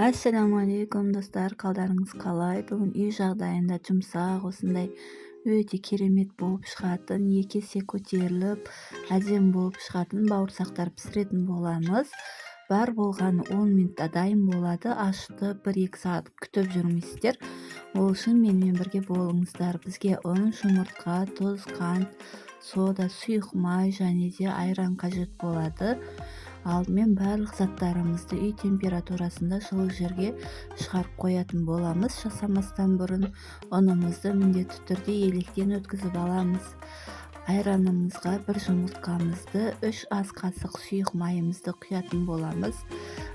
Ассалаумағалейкум, достар! Қалдарыңыз қалай? Бүгін үй жағдайында жұмсақ, осындай өте керемет болып шығатын, екі есе көтеріліп, әдемі болып шығатын бауырсақтар пісіретін боламыз. Бар болғаны 10 минутта дайын болады. Ашытып 1-2 сағат күтіп жүрмейсіздер. Ол үшін менімен бірге болыңыздар. Бізге ұн, жұмыртқа, тұз, қант, сода, сұйық май және де айран қажет болады. Алдымен барлық заттарымызды үй температурасында жылы жерге шығарып қоятын боламыз. Жасамастан бұрын ұнымызды міндетті түрде електен өткізіп аламыз. Айранымызға бір жұмыртқамызды, 3 ас қасық сұйық майымызды құятын боламыз.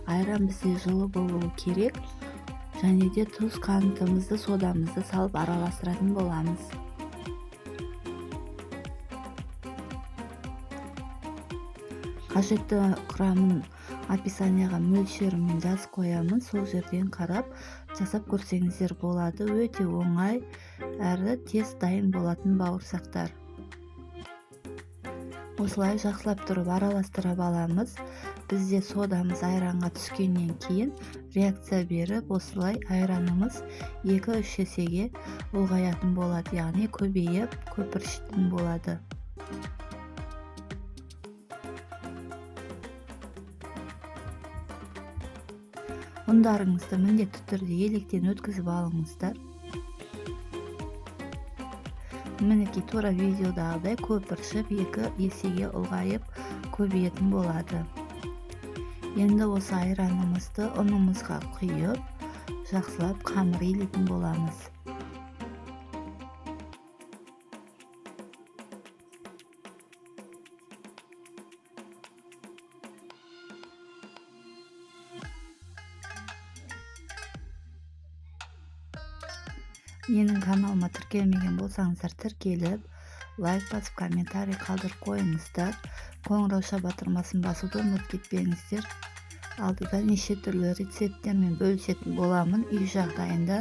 Айран бізде жылы болуы керек. Және де тұз, қантымызды, содамызды салып араластыратын боламыз. Қажетті құрамын описанияға мөлшерімен жазып қоямын, сол жерден қарап жасап көрсеңіздер болады. Өте оңай әрі тез дайын болатын бауырсақтар. Осылай жақсылап тұрып араластырып аламыз. Бізде содамыз айранға түскеннен кейін реакция беріп, осылай айранымыз 2-3 есеге ұлғаятын болады, яғни көбейіп көпіршитін болады. Ұндарыңызды міндетті түрде електен өткізіп алыңыздар. Мінекей, тура видеодағыдай көпіршіп 2 есеге ұлғайып көбейетін болады. Енді осы айранымызды ұнымызға құйып, жақсылап қамыр илейтін боламыз. Менің каналыма тіркелмеген болсаңыздар, тіркеліп, лайк басып, комментарий қалдырып қойыңыздар. Қоңырауша батырмасын басуды ұмытып кетпеңіздер. Алдыда неше түрлі рецепттермен бөлісетін боламын. Үй жағдайында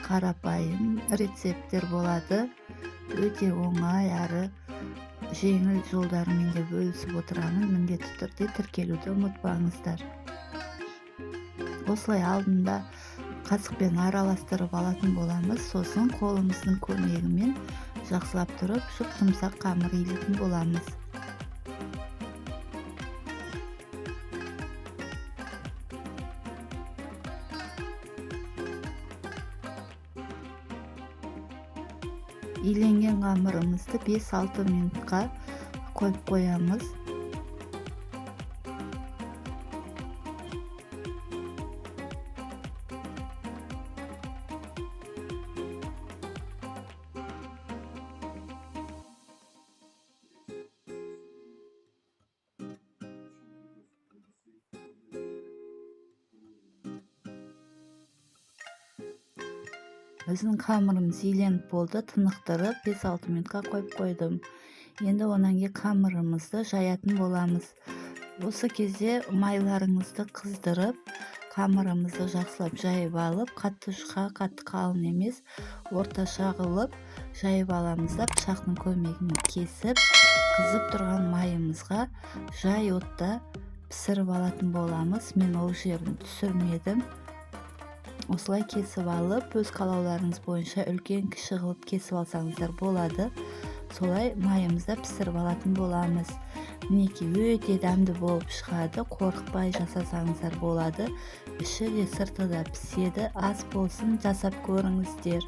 қарапайым рецепттер болады. Өте оңай әрі жеңіл жолдарымен де бөлісіп отырамын. Міндетті түрде тіркелуді ұмытпаңыздар. Осылай алдында қасықпен араластырып алатын боламыз. Сосын қолымыздың көмегімен жақсылап тұрып жұп-жұмсақ қамыр илейтін боламыз. Иленген қамырымызды 5-6 минутқа қойып қоямыз. Біздің қамырымыз иленіп болды, тынықтырып 5-6 минутқа қойып қойдым. Енді онан кейін қамырымызды жаятын боламыз. Осы кезде майларыңызды қыздырып, қамырымызды жақсылап жайып алып, қатты жұқа, қатты қалың емес, орташа қылып жайып аламыз да, пышақтың көмегімен кесіп, қызып тұрған майымызға жай отта пісіріп алатын боламыз. Мен ол жерін түсірмедім. Осылай кесіп алып, өз қалауларыңыз бойынша үлкен кіші қылып кесіп алсаңыздар болады. Солай майымызда пісіріп алатын боламыз. Мінекей, өте дәмді болып шығады, қорықпай жасасаңыздар болады. Іші де сырты да піседі. Ас болсын, жасап көріңіздер.